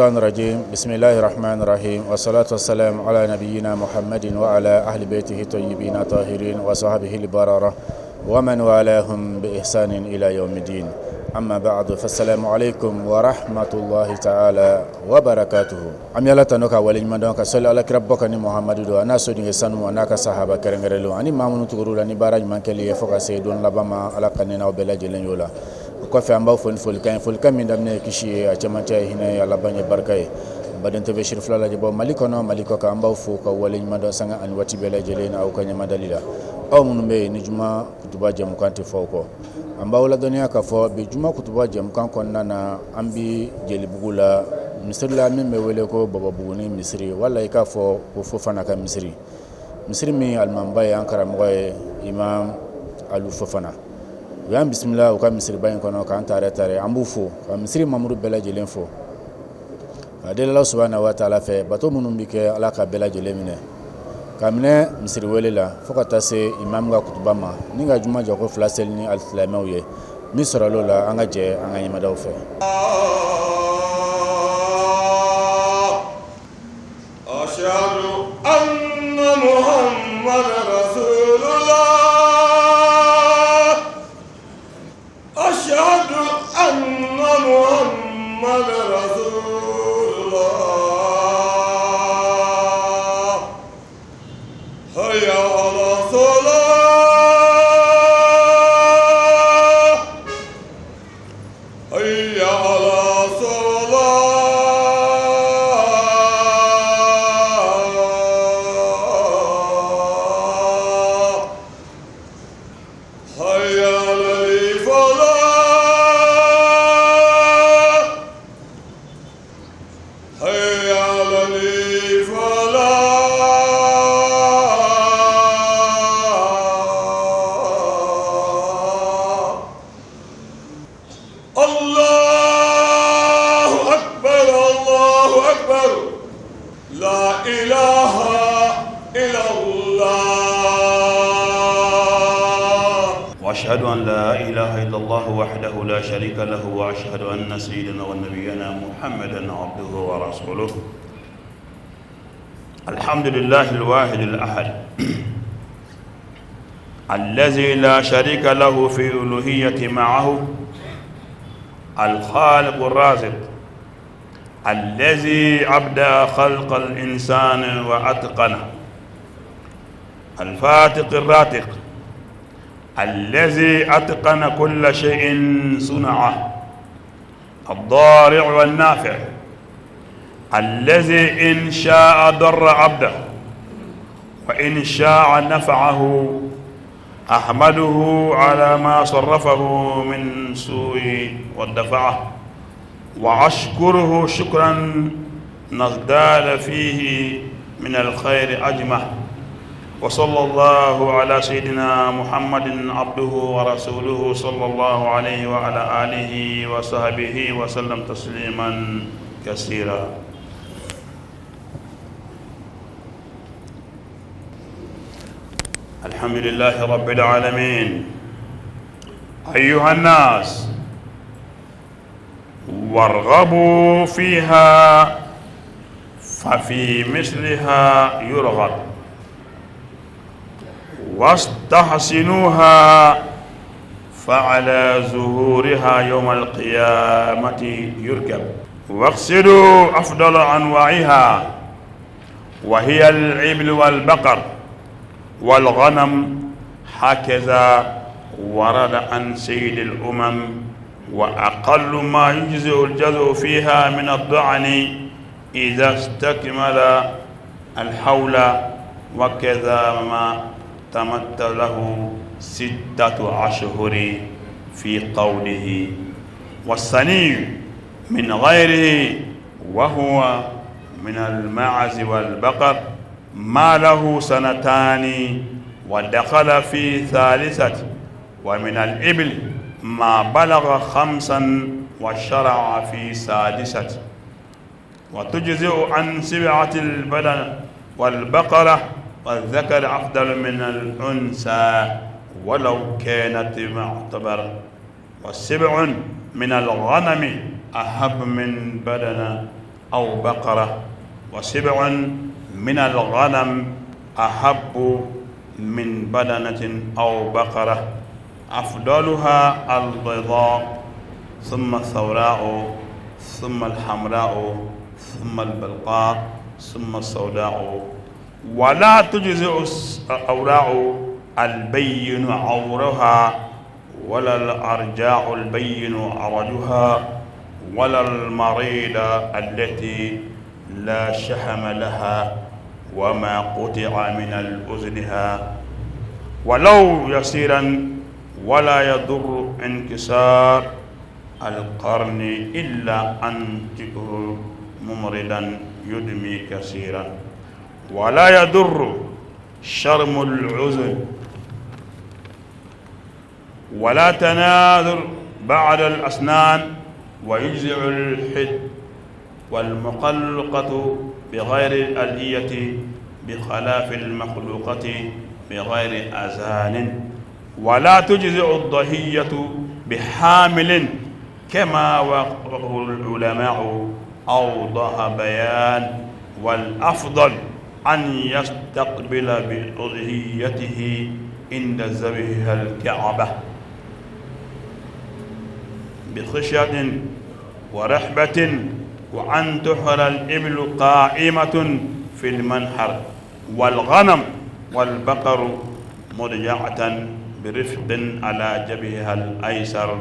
الرجيم بسم الله الرحمن الرحيم والصلاة والسلام على نبينا محمد وعلى أهل بيته الطيبين الطاهرين وصحبه البررة ومن والاهم بإحسان إلى يوم الدين أما بعد فالسلام عليكم ورحمة الله تعالى وبركاته An bɛ Ala tanu k'a waleɲuman dɔn ka sali Ala kira bɔ kan ni Muhamadu don a n'a soden sanu a n'a ka sahaba kɛrɛnkɛrɛnlenw ani maa minnu tugur'u la ni baara ɲuman kɛli ye fo ka se don laban ma Ala ka ne n'aw bɛɛ lajɛlen y'o la o kɔfɛ an b'aw fo ni folikan ye folikan min daminɛ ye kisi ye a cɛmancɛ ye hinɛ ye a laban ye barika ye baden TV siri fila lajɛbɔ Mali kɔnɔ Mali kɔ kan an b'aw fo ka waleɲuman dɔn sanga ani waati bɛɛ lajɛlen na aw ka ɲɛmadali la aw minnu bɛ yen ni juma kutuba jɛmukan tɛ fɔ aw kɔ an b'aw ladɔnniya k'a fɔ bi juma kutuba jɛmukan kɔnɔna na an bi Jelibugu la misiri la min bɛ wele ko Bɔbɔbuguni misiri wala i k'a fɔ ko Fofana ka misiri misiri min alimamiba ye an karamɔgɔ ye imam Alu Fofana u y'an bisimila u ka misiriba in kɔnɔ k'an taare taare an b'u fo ka misiri mamuru bɛɛ lajɛlen fo ka deli Ala subahana wa taala fɛ bato minnu bɛ kɛ Ala ka bɛɛ lajɛlen minɛ ka minɛ misiri wele la fo ka taa se imam ka kutuba ma ni ka juma jɔko fila seli ni alisilamɛw ye min sɔrɔla o la an ka jɛ an ka ɲɛmadaw fɛ. وأشهد أن لا إله إلا الله وحده لا شريك له وأشهد أن سيدنا ونبينا محمدا عبده ورسوله الحمد لله الواحد الأحد الذي لا شريك له في ألوهية معه الخالق الرازق الذي أبدى خلق الإنسان وأتقنه الفاتق الراتق الذي أتقن كل شيء صنعه الضارع والنافع الذي إن شاء ضر عبده وإن شاء نفعه أحمده على ما صرفه من سوء والدفعه وأشكره شكرا نزداد فيه من الخير أجمع وصلى الله على سيدنا محمد عبده ورسوله صلى الله عليه وعلى آله وصحبه وسلم تسليما كثيرا الحمد لله رب العالمين أيها الناس وارغبوا فيها ففي مثلها يرغب واستحسنوها فعلى ظهورها يوم القيامة يركب واغسلوا أفضل أنواعها وهي الإبل والبقر والغنم هكذا ورد عن سيد الأمم وأقل ما يجزئ الجزء فيها من الضعن إذا استكمل الحول وكذا ما تمت له 6 أشهر في قوله والسني من غيره وهو من المعز والبقر ما له سنتان ودخل في ثالثة ومن الإبل ما بلغ خمسا وشرع في سادسة وتجزئ عن سبعة البدن والبقرة والذكر أفضل من الأنثى ولو كانت معتبرة وسبع من الغنم أحب من بدن أو بقرة، وسبع من الغنم أحب من بدنة أو بقرة، أفضلها البيضاء ثم الثوراء ثم الحمراء ثم البلقاء ثم السوداء. ولا تجزئ الأوراع البين عورها، ولا الأرجاع البين عرجها، ولا المريضة التي لا شحم لها، وما قطع من الأذنها ولو يسيرا، ولا يضر انكسار القرن إلا أن تكون ممرضا يدمي كثيرا، ولا يضر شرم العذن، ولا تناذر بعد الأسنان، ويجزع الحد والمقلقة بغير الألية بخلاف المخلوقة بغير أذان، ولا تجزع الضحية بحامل كما وقفه العلماء أوضح بيان. والأفضل أن يستقبل بأضحيته عند ذبحها الكعبة بخشية ورحبة، وأن تحر الإبل قائمة في المنحر، والغنم والبقر مضجعة برفق على جبهها الأيسر،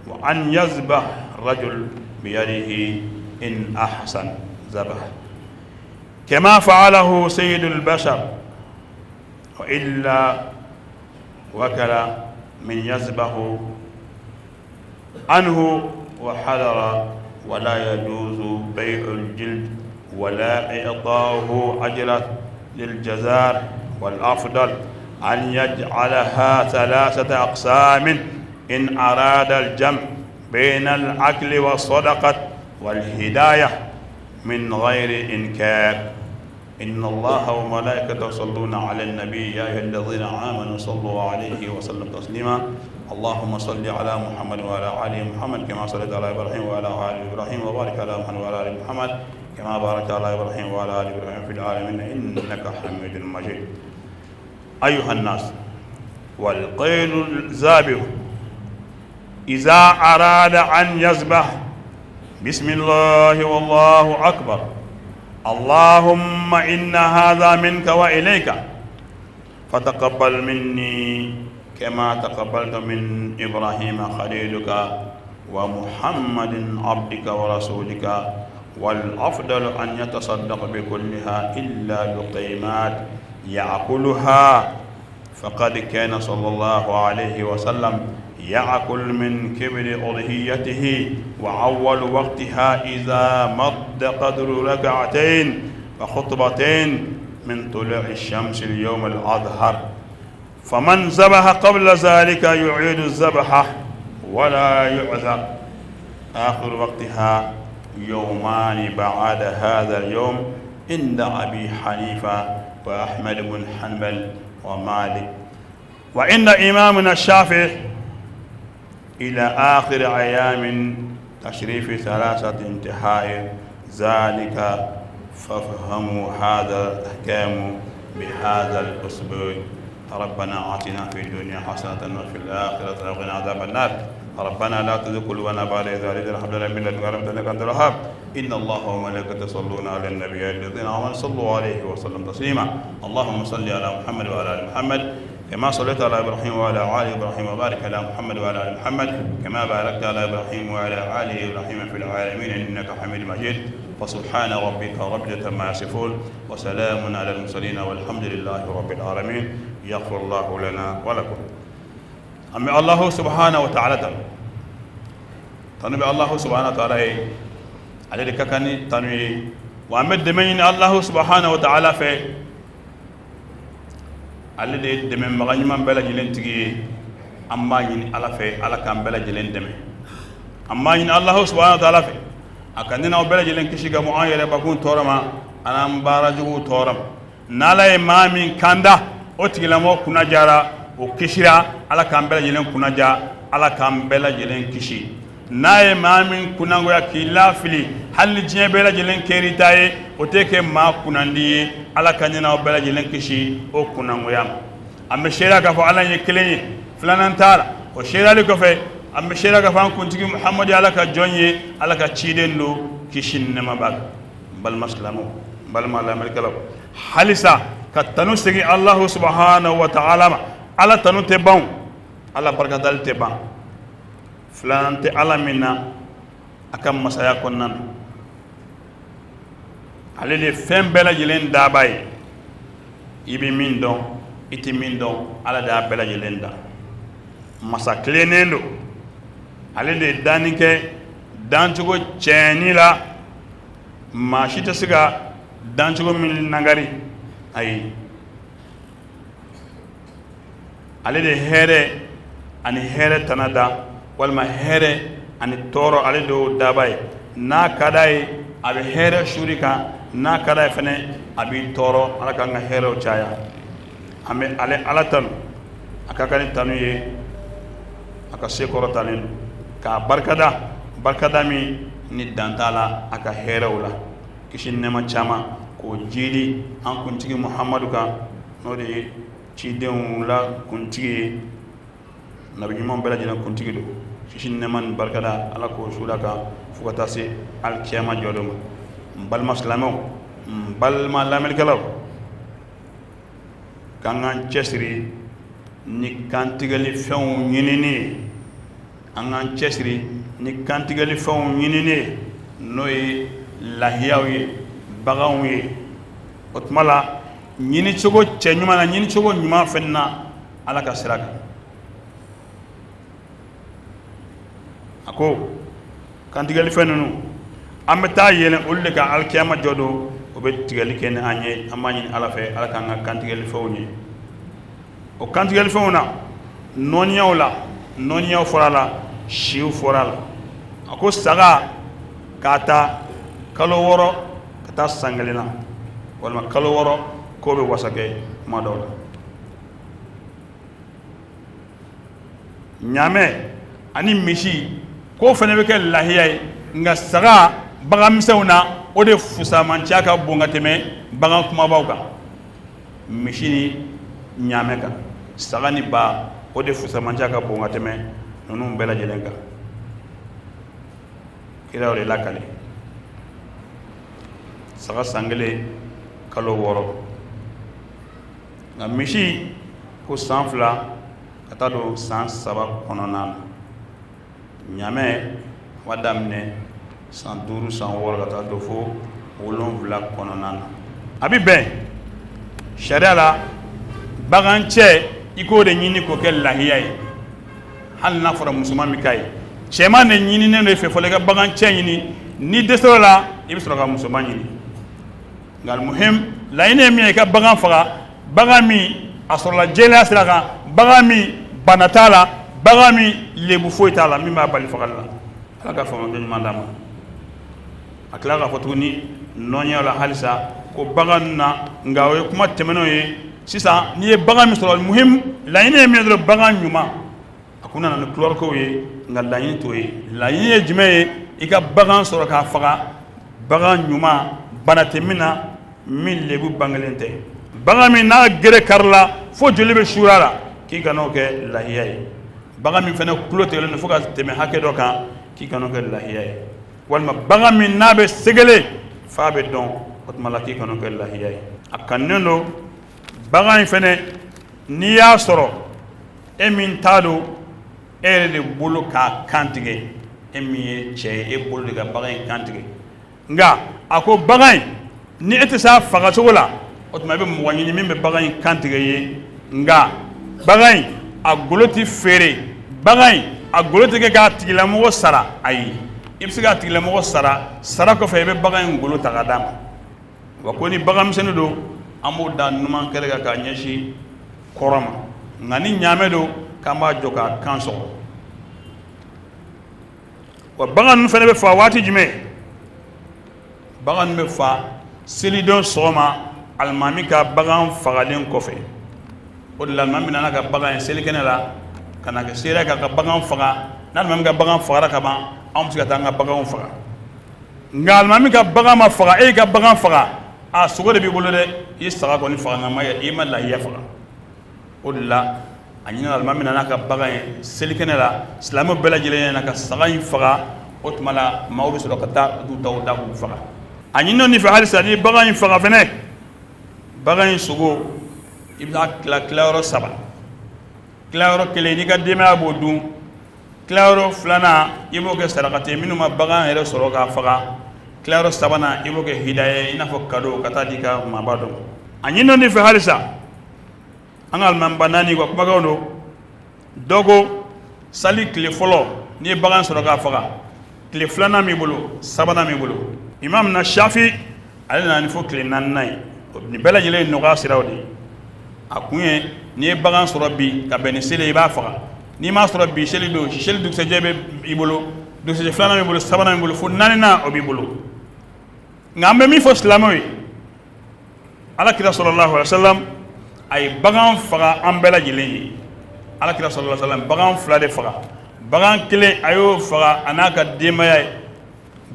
وأن يذبح رجل بيده إن أحسن ذبح كما فعله سيد البشر، وإلا وكل من يذبح عنه وحضر. ولا يجوز بيع الجلد ولا إعطاؤه أجرة للجزار، والأفضل أن يجعلها ثلاثة أقسام إن أراد الجمع بين الأكل والصدقة والهداية من غير إنكار. إن الله وملائكته يصلون على النبي يا أيها الذين آمنوا صلوا عليه وسلم تسليما. اللهم صل على محمد وعلى آل محمد كما صليت على إبراهيم وعلى آل إبراهيم، وبارك على محمد وعلى آل محمد كما باركت على إبراهيم وعلى آل إبراهيم في العالمين إنك حميد مجيد. أيها الناس، والقيل الذابح إذا أراد أن يذبح بسم الله والله أكبر، اللهم إن هذا منك وإليك فتقبل مني كما تقبلت من إبراهيم خليلك ومحمد عبدك ورسولك. والأفضل أن يتصدق بكلها إلا لقيمات يأكلها، فقد كان صلى الله عليه وسلم يأكل من كبر أضحيته، وأول وقتها إذا مد قدر ركعتين وخطبتين من طلوع الشمس اليوم الأظهر، فمن ذبح قبل ذلك يعيد الذبح ولا يعذر. آخر وقتها يومان بعد هذا اليوم عند أبي حنيفة وأحمد بن حنبل ومالك، وإن إمامنا الشافعي إلى آخر أيام تشريف ثلاثة انتهاء ذلك. فافهموا هذا الأحكام بهذا الأسبوع. ربنا آتنا في الدنيا حسنة وفي الآخرة وقنا عذاب النار. ربنا لا تزغ قلوبنا بعد إذ هديتنا وهب لنا من لدنك رحمة إنك أنت الوهاب. إن الله وملائكته يصلون على النبي الذين آمنوا صلوا عليه وسلم تسليما. اللهم صل على محمد وعلى آل محمد كما صليت على إبراهيم وعلى آل إبراهيم، وبارك على محمد وعلى آل محمد كما باركت على إبراهيم وعلى آل إبراهيم في العالمين إنك حميد مجيد. فسبحان ربك رب العزة عما يصفون، وسلام على المرسلين، والحمد لله رب العالمين. يغفر الله لنا ولكم. An bɛ Alahu subahana wa taala tanu, tanu bɛ Alahu subahana wa taala ye, ale de ka kan ni tanu ye. Wa an bɛ dɛmɛ ɲini Alahu subahana wa taala fɛ, ale de ye dɛmɛbaga ɲuman bɛɛ lajɛlen tigi ye. An b'a ɲini Ala fɛ, Ala k'an bɛɛ lajɛlen dɛmɛ. An b'a ɲini Alahu subahana wa taala fɛ, a ka ne n'aw bɛɛ lajɛlen kisi ka bɔ an yɛrɛ bakun tɔɔrɔ ma an'an baara juguw tɔɔrɔ ma. N'Ala ye maa min kanda, o tigilamɔgɔ kunna jara, o kisira. Ala k'an bɛɛ lajɛlen kunna ja, Ala k'an bɛɛ lajɛlen kisi. N'a ye maa min kunnangoya k'i lafili, hali ni diɲɛ bɛɛ lajɛlen kɛr'i ta ye, o tɛ kɛ maa kunnandi ye. Ala ka ne n'aw bɛɛ lajɛlen kisi o kunnangoya ma. An bɛ seereya k'a fɔ Ala ye kelen ye, filanan t'a la. O seereyali kɔfɛ, an bɛ seereya k'a fɔ an kuntigi Muhamadu ye Ala ka jɔn ye, Ala ka ciden don, kisi ni nɛɛma b'a kan. N balima silamɛw, n balima lamɛnnikɛlaw, halisa ka tanu segin Alahu subahanahu wa taala ma. Ala tanu tɛ ban, Ala barikadali tɛ ban. Filanan tɛ Ala min na a ka masaya kɔnɔna na, ale de ye fɛn bɛɛ lajɛlen dabaa ye. I bɛ min dɔn, i tɛ min dɔn, Ala de y'a bɛɛ lajɛlen da. Masa tilennen don, ale de ye danni kɛ dancogo cɛɲi la, maa si tɛ se ka dancogo min nangari. Ayi, ale de hɛrɛ ani hɛrɛ tana da, walima hɛrɛ ani tɔɔrɔ, ale de y'o dabaa ye. N'a ka d'a ye, a bɛ hɛrɛ suuru i kan, n'a ka d'a ye fɛnɛ, a b'i tɔɔrɔ. Ala k'an ka hɛrɛw caya. An bɛ ale Ala tanu, a ka kan ni tanu ye, a ka se kɔrɔtalen don, k'a barikada, barikada min ni dan t'a la a ka hɛrɛw la. Kisi ni nɛɛma caman k'o jiidi an kuntigi Muhamadu kan, n'o de ye cidenw la kuntigi ye, nabi ɲuman bɛɛ lajɛlen kuntigi don. Kisi ni nɛɛma ni barikada, Ala k'o suuru a kan fo ka taa se alikiyama jɔ don ma. N balima silamɛw, n balima lamɛnnikɛlaw, k'an k'an cɛsiri ni kantigɛli fɛnw ɲinini ye, an k'an cɛsiri ni kantigɛli fɛnw ɲinini ye, n'o ye lahiyaw ye, baganw ye. O tuma la, ɲinicogo cɛ ɲuman na, ɲinicogo ɲuman fɛnɛ na, Ala ka sira kan. A ko kantigɛli fɛn ninnu, an bɛ taa yɛlɛn olu de kan alikiyama jɔ don, o bɛ tigɛli kɛ ni an ye. An b'a ɲini Ala fɛ, Ala k'an ka kantigɛli fɛnw ye. O kantigɛli fɛnw na, nɔniyaw la, nɔniyaw fɔra a la, siw fɔra a la. A ko saga k'a ta kalo 6 ka taa san 1 na, walima kalo 6 k'o bɛ wasa kɛ kuma dɔw la. Ɲaamɛ ani misi, k'o fana bɛ kɛ lahiya ye, nka saga baganmisɛnw na, o de fusamanciya ka bon ka tɛmɛ bagan kumabaw kan, misi ni ɲaamɛ kan. Saga ni ba, o de fusamanciya ka bon ka tɛmɛ ninnu bɛɛ lajɛlen kan. Kira y'o de lakale. Saga san 1 kalo 6, nka misi ko san 2 ka taa don san 3 kɔnɔna na. Ɲaamɛ b'a daminɛ san 5, san 6 ka taa don fo 7 kɔnɔna na. A bɛ bɛn sariya la, bagan cɛ i k'o de ɲini k'o kɛ lahiya ye. Hali n'a fɔra musoman bɛ k'a ye, cɛman de ɲininen don i fɛ fɔlɔ, i ka bagan cɛ ɲini. N'i dɛsɛr'o la, i bɛ sɔrɔ ka musoman ɲini. Nka muhim, laɲini ye min ye, i ka bagan faga, bagan min a sɔrɔla jɛlenya sira kan, bagan min bana t'a la, bagan min lebu foyi t'a la min b'a bali fagali la. Ala ka faamuya ɲuman d'an ma. A tila k'a fɔ tuguni nɔniya la halisa ko bagan na, nka o ye kuma tɛmɛnenw ye. Sisan n'i ye bagan min sɔrɔ, muhim, laɲini ye min ye dɔrɔn, bagan ɲuman. A kun nana ni couleur ye, nka laɲini t'o ye. Laɲini ye jumɛn ye? I ka bagan sɔrɔ k'a faga, bagan ɲuman, bana tɛ min na, min lebu bangelen tɛ, bagan min n'a gere karila fo joli bɛ suuru a la, k'i kana o kɛ lahiya ye. Bagan min fana tulo tigɛlen don fo ka tɛmɛ hakɛ dɔ kan, k'i kana o kɛ lahiya ye. Walima bagan min n'a bɛ segele f'a bɛ dɔn, o tuma la k'i kana o kɛ lahiya ye. A kanunen don bagan in fana, n'i y'a sɔrɔ e min t'a don, e yɛrɛ de bolo k'a kan tigɛ. E min ye cɛ ye, e bolo de ka bagan in kan tigɛ. Nka a ko bagan in, ni e tɛ se a fagacogo la, o tuma i bɛ mɔgɔ ɲini min bɛ bagan in kan tigɛ ye. Nka bagan in a golo tɛ feere, bagan in a golo tɛ kɛ k'a tigilamɔgɔ sara. Ayi, i bɛ se k'a tigilamɔgɔ sara, sara kɔfɛ i bɛ bagan in golo ta ka d'a ma. Wa ko ni baganmisɛnnin don, an b'o da numan kɛrɛ kan k'a ɲɛsin kɔrɔn ma, nka ni ɲaamɛ don, k'an b'a jɔ k'a kan sɔgɔ. Wa bagan ninnu fana bɛ faa waati jumɛn? Bagan ninnu bɛ faa selidon sɔgɔma, alimami ka bagan fagalen kɔfɛ. O de la alimami nana ka bagan ye selikɛnɛ la ka na kɛ seereya k'a ka bagan faga. N'alimami ka bagan fagara ka ban, anw bɛ se ka taa an ka baganw faga. Nka alimami ka bagan ma faga, e y'i ka bagan faga, a sogo de b'i bolo dɛ. I ye saga kɔni faga, nka i ma lahiya faga. O de la a ɲinina alimami nana ka bagan ye selikɛnɛ la, silamɛw bɛɛ lajɛlen ɲɛna ka saga in faga. O tuma la maaw bɛ sɔrɔ ka taa u taw da k'u faga. A ɲinina nin fɛ halisa, n'i ye bagan in faga fɛnɛ, bagan in sogo, i bɛ taa tila tilayɔrɔ saba. Tilayɔrɔ kelen, n'i ka denbaya b'o dun. Tilayɔrɔ filanan, i b'o kɛ sarakati ye minnu ma bagan yɛrɛ sɔrɔ k'a faga. Tilayɔrɔ sabanan, i b'o kɛ hidaya ye, i n'a fɔ kado ka taa di ka maaba dɔ ma. A ɲinina nin fɛ halisa, an ka alimamiba naani ka kumakanw don. Dɔ ko sali tile fɔlɔ, n'i ye bagan sɔrɔ k'a faga, tile filanan b'i bolo, sabanan b'i bolo. Imam na Shafi, ale nana ni fo tile naaninan ye. Nin bɛɛ lajɛlen ye nɔgɔya siraw de ye. A kun ye, n'i ye bagan sɔrɔ bi ka bɛn ni seli ye, i b'a faga. N'i m'a sɔrɔ bi seli don, seli dugusɛjɛ bɛ i bolo, dugusɛjɛ filanan b'i bolo, sabanan b'i bolo, fo naaninan o b'i bolo. Nka an bɛ min fɔ silamɛw ye, Ala kira sallallahu alaihi wasallam a ye bagan faga an bɛɛ lajɛlen ye. Ala kira sallallahu alaihi wasallam bagan fila de faga. Bagan kelen, a y'o faga a n'a ka denbaya ye.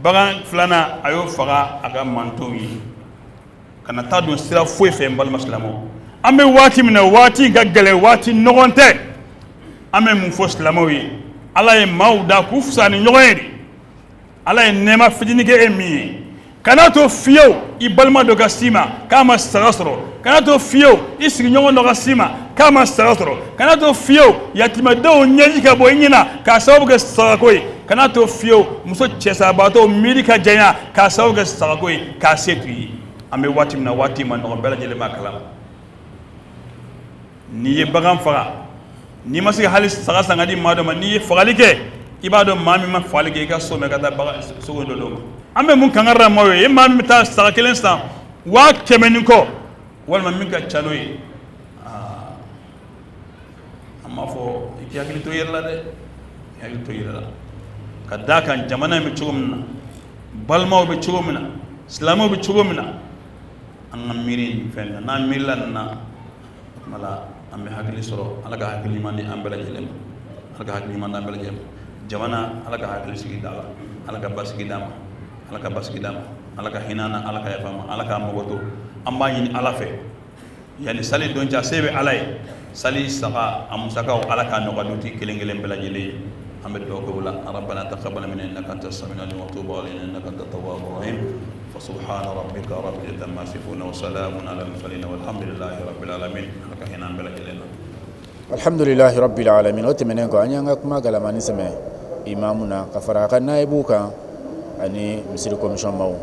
Bagan filanan, a y'o faga a ka mantonw ye. Kana taa don sira foyi fɛ. N balima silamɛw, an bɛ waati min na, waati in ka gɛlɛn, waati nɔgɔn tɛ. An bɛ mun fɔ silamɛw ye? Ala ye maaw da k'u fisaya ni ɲɔgɔn ye de. Ala ye nɛɛma fitinin kɛ e min ye, kana to fiyewu i balima dɔ ka s'i ma k'a ma saga sɔrɔ. Kana to fiyewu i sigiɲɔgɔn dɔ ka s'i ma k'a ma saga sɔrɔ. Kana to fiyewu yatimɛdenw ɲɛji ka bɔ i ɲɛna k'a sababu kɛ sagako ye. Kana to fiyewu muso cɛsabaatɔw miiri ka janya k'a sababu kɛ sagako ye k'a se t'u ye. An bɛ waati min na, waati ma nɔgɔn, bɛɛ lajɛlen b'a kalama. N'i ye bagan faga, n'i ma se ka hali saga san ka di maa dɔ ma, n'i ye fagali kɛ, i b'a dɔn maa min ma fagali kɛ, i ka so mɛn ka taa bagan sogo dɔ d'o ma. An bɛ mun kangari da maaw ye? E maa min bɛ taa saga kelen san 100 000 ni kɔ, walima min ka ca n'o ye, an b'a fɔ i k'i hakili to i yɛrɛ la dɛ, i hakili to i yɛrɛ la. Ka d'a kan jamana in bɛ cogo min na, balimaw bɛ cogo min na, silamɛw bɛ cogo min na, an ka miiri nin fɛn na. N'an miirila nin na, o tuma la an bɛ hakili sɔrɔ. Ala ka hakili ɲuman di an bɛɛ lajɛlen ma. Ala ka hakili ɲuman di an bɛɛ lajɛlen ma. Jamana, Ala ka hakili sigi d'a la. Ala ka basigi d'a ma. Ala ka basigi d'a ma. Ala ka hinɛ an na. Ala ka yafa an ma. Ala k'an mago to. An b'a ɲini Ala fɛ, yanni sali don cɛ, a se bɛ Ala ye, sali saga a musakaw, Ala k'a nɔgɔya dutigi kelen kelen bɛɛ lajɛlen ye. An bɛ dugawu kɛ o la. Rabbana taqabbal minna innaka anta as-sami'ul alim wa tub alayna innaka anta at-tawwabur rahim. Fa subhana rabbika rabbil izzati amma yasifun wa salamun ala al-mursalin walhamdulillahi rabbil alamin. Ala ka hinɛ an bɛɛ lajɛlen na. Alhamdulilahi rabbil alamin. O tɛmɛnen kɔ, an y'an ka kuma galamani sɛmɛ imamu na ka fara a ka nayibuw kan ani misiri commission maaw.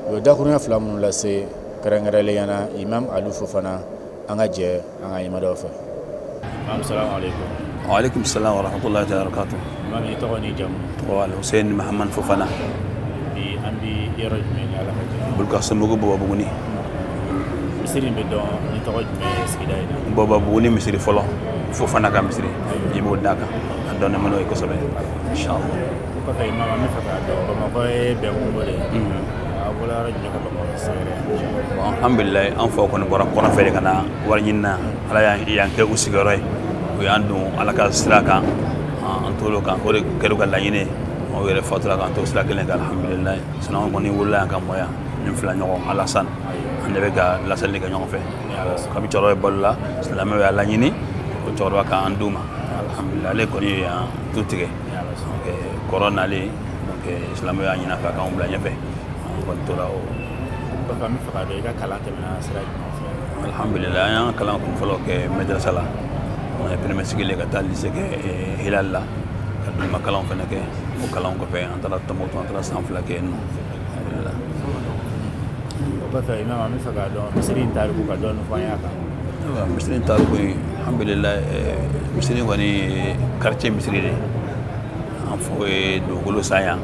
U ye dakurunya fila minnu lase kɛrɛnkɛrɛnnenya na imam Alu Fofana, an ka jɛ an ka ɲɛmadaw fɛ. Imam, salamu aleykum. Wa aleykum salam wa rahmatullahi ta'ala wa barakatuh. Imam, i tɔgɔ n'i jamu? Tɔgɔ Alhussein Mahamad Fofana. Bi an bi yɔrɔ jumɛn ni Ala ka jɛ? Bulukasunbugu, Bɔbɔbuguni. Misiri in bɛ dɔn ni tɔgɔ jumɛn ye sigida in na? Bɔbɔbuguni misiri fɔlɔ, Fofana ka misiri, i b'o d'a kan, a dɔnnen bɛ n'o ye kosɛbɛ, inshallah. O kɔfɛ imam, an bɛ fɛ k'a dɔn, Bamakɔ ye bɛnkungo de ye. A bɔra yɔrɔ jumɛn ka Bamakɔ sɛgɛrɛ? Bon, alhamdulillah, an faw kɔni bɔra kɔrɔn fɛ de ka na wari ɲini na. Ala y'an kɛ u sigiyɔrɔ ye, u y'an don Ala ka sira kan, an tor'o kan, o de kɛra u ka laɲini ye. O yɛrɛ fatura k'an to sira kelen kan, alhamdulillah. Sinon an kɔni wolola yan ka mɔ yan, ni fila ɲɔgɔn Alassane, an de bɛ ka laseli kɛ ɲɔgɔn fɛ. Kabi cɛkɔrɔba bɛ balo la, silamɛw y'a laɲini o cɛkɔrɔba k'an d'u ma, alhamdulillah. Ale kɔni ye yan tu tigɛ kɔrɔ nalen, donc silamɛw y'a ɲini a fɛ a k'anw bila ɲɛfɛ, an kɔni tora o. Kɔfɛ, an bɛ fɛ k'a dɔn i ka kalan tɛmɛna sira jumɛn fɛ? Alhamdulillah, an y'an kalan kun fɔlɔ kɛ madrasa la. An ye premier cycle ka taa lycée kɛ Hilal la, ka duguma kalanw fana kɛ. O kalan kɔfɛ, an taara Tɔnbukutu, an taara san 2 kɛ yen nɔ, alhamdulillah. O kɔfɛ imam, an bɛ fɛ k'a dɔn misiri in tariku, ka dɔɔni fɔ an y'a kan. Ayiwa, misiri in tariku in, alhamdulillah, misiri in kɔni ye quartier misiri de ye. An faw ye dugukolo san yan,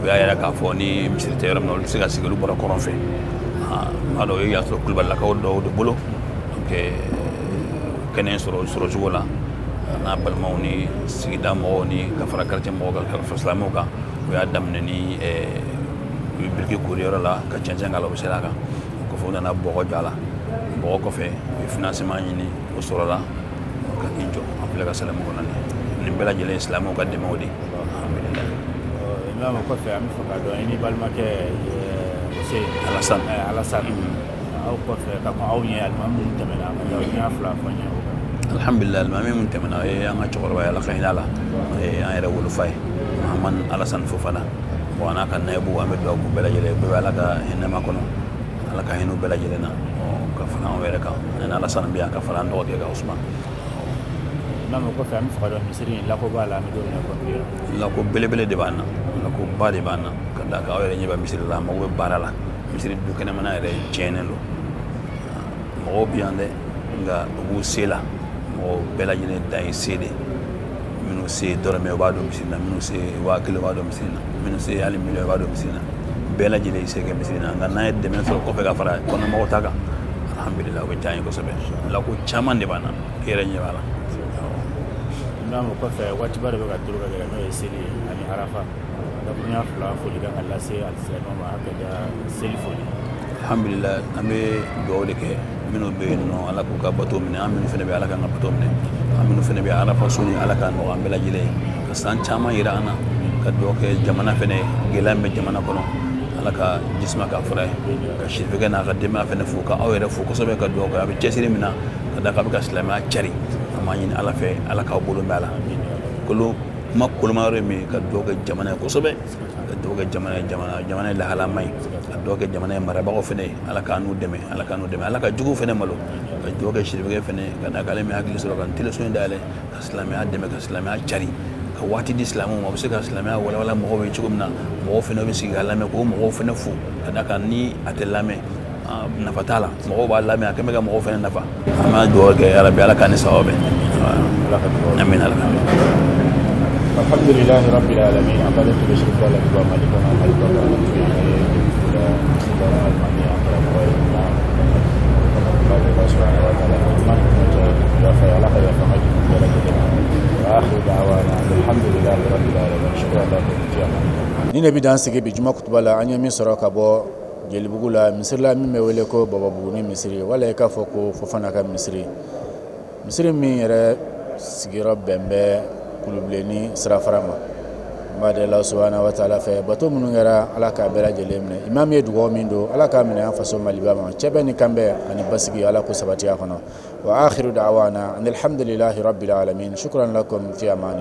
u y'a yira k'a fɔ ni misiri tɛ yɔrɔ min na, olu tɛ se ka sigi. Olu bɔra kɔrɔn fɛ, n b'a dɔn o ye y'a sɔrɔ kulubalilakaw dɔw de bolo. Donc kɛnɛ sɔrɔ sɔrɔ cogo la, n'a balimaw ni sigida mɔgɔw ni ka fara quartier mɔgɔw kan, ka fara silamɛw kan, u y'a daminɛ ni u ye biriki kori yɔrɔ la ka cɛncɛn k'a la, u bɛ seli a kan. O kɔfɛ, u nana bɔgɔ jɔ a la. Bɔgɔ kɔfɛ, u ye financement ɲini, o sɔrɔla ka nin jɔ. An filɛ ka sali min kɔnɔ nin bɛɛ lajɛlen ye silamɛw ka dɛmɛw de ye. Imam, o kɔfɛ, an bɛ fɛ k'a dɔn i ni balimakɛ Alassane, Alassane, aw kɔfɛ ka kɔn aw ɲɛ, alimami minnu tɛmɛna, dakurunya 2 fɔ n ye o kan. Alhamdulillah, alimami min tɛmɛna, o ye an ka cɛkɔrɔba ye, Ala ka hinɛ a la, o ye an yɛrɛ wolofa ye, Mahamani Alassane Fofana. Bon, a n'a ka nayibu, an bɛ dugawu k'u bɛɛ lajɛlen, bɛɛ bɛ Ala ka hinɛ ma kɔnɔ, Ala ka hinɛ u bɛɛ lajɛlen na, ka fara anw yɛrɛ kan, ne ni Alassane bɛ yan, ka fara an dɔgɔkɛ kan, Usman. Imam, o kɔfɛ, an bɛ fɛ ka dɔn misiri in lako b'a la, an bɛ don min na komi bi. Lako belebele de b'an na, lakoba de b'an na, ka d'a kan aw yɛrɛ ɲɛ bɛ misiri la, a mago bɛ baara la. Misiri du kɛnɛmana yɛrɛ tiɲɛnen don. Mɔgɔw bɛ yan dɛ, nka u b'u se la. Mɔgɔw bɛɛ lajɛlen dan ye se de. Minnu se ye dɔrɔmɛ, u b'a don misiri la. Minnu se ye 1000, u b'a don misiri la. Minnu se ye hali miliyɔn, u b'a don misiri la. Bɛɛ lajɛlen y'i se kɛ misiri la, nka n'an ye dɛmɛ sɔrɔ kɔfɛ ka fara kɔnɔmɔgɔw ta kan, alhamdulillah, o bɛ diya an ye kosɛbɛ. Lako caman de b'an na, i yɛrɛ ɲɛ b'a la. Imam, o kɔfɛ, waatiba dɔ bɛ ka turu ka gɛlɛn, n'o ye seli ye ani arafa. Dakurunya 2 foli kan ka lase alisilamɛw ma, hakɛ da seli foli. Alhamdulillah, an bɛ dugawu de kɛ. Minnu bɛ yen nɔ, Ala k'u ka bato minɛ. An minnu fana bɛ, Ala k'an ka bato minɛ. An minnu fana bɛ arafa sun, Ala k'a nɔgɔya an bɛɛ lajɛlen ye, ka san caman yira an na. Ka dugawu kɛ jamana fana ye, gɛlɛya min bɛ jamana kɔnɔ, Ala ka jisuma k'a fura ye. Ka sirifikɛ n'a ka denbaya fana fo, ka aw yɛrɛ fo kosɛbɛ, ka dugawu kɛ. A bɛ cɛsiri min na, ka d'a kan a bɛ ka silamɛya cari, an b'a ɲini Ala fɛ, Ala k'aw bolo mɛn a la. Kolo kuma koloma yɔrɔ ye min ye, ka dugawu kɛ jamana ye kosɛbɛ, ka dugawu kɛ jamana ye, jamana ye lahala man ɲi, ka dugawu kɛ jamana ye marabagaw fana ye, Ala k'an n'u dɛmɛ, Ala k'an n'u dɛmɛ, Ala ka juguw fana malo. Ka dugawu kɛ sirifikɛ fana ye, ka d'a kan ale min hakili sɔrɔ ka teleso in dayɛlɛ, ka silamɛya dɛmɛ, ka silamɛya cari, ka waati di silamɛw ma, u bɛ se ka silamɛya walawala mɔgɔw ye cogo min na, mɔgɔw fana bɛ sigi ka lamɛn, k'o mɔgɔw fana fo, ka d'a kan ni a tɛ lamɛn, nafa t'a la. Mɔgɔw b'a lamɛn, a kɛn bɛ ka mɔgɔw fana nafa. An b'a dugawu kɛ yarabi, Ala k'an ni sababu bɛn. Amina, ala. Alhamdulilahi rabbil alamin. An baden tun bɛ sirifa la bi Mali kɔnɔ, Mali kɔnɔ alimami, an karamɔgɔ ye na Allah subhanahu wa ta'ala ɲuman cɛ yafa, Ala ka yafa ka jugu bɛɛ lajɛlen ma. Wa akhiru da'wana alhamdulillahi rabbil alamin. Shukran lakum fi amanillah. Ni ne bɛ dan sigi bi juma kutuba la, an ye min sɔrɔ ka bɔ Jelibugu la, misiri la min bɛ wele ko Bababugu ni misiri, wala i k'a fɔ ko Fofana ka misiri, misiri min yɛrɛ sigiyɔrɔ bɛn bɛ Kulubilenni sirafara ma. N b'a deli Allah subhanahu wa ta'ala fɛ, bato minnu kɛra, Ala k'a bɛɛ lajɛlen minɛ. Imam ye dugawu min don, Ala k'a minɛ an faso Maliba ma. Cɛbɛ ni kanbɛn ani basigi, Ala k'o sabati a kɔnɔ. Wa akhiru da'wana alhamdulillahi rabbil alamin. Shukran lakum fi amani.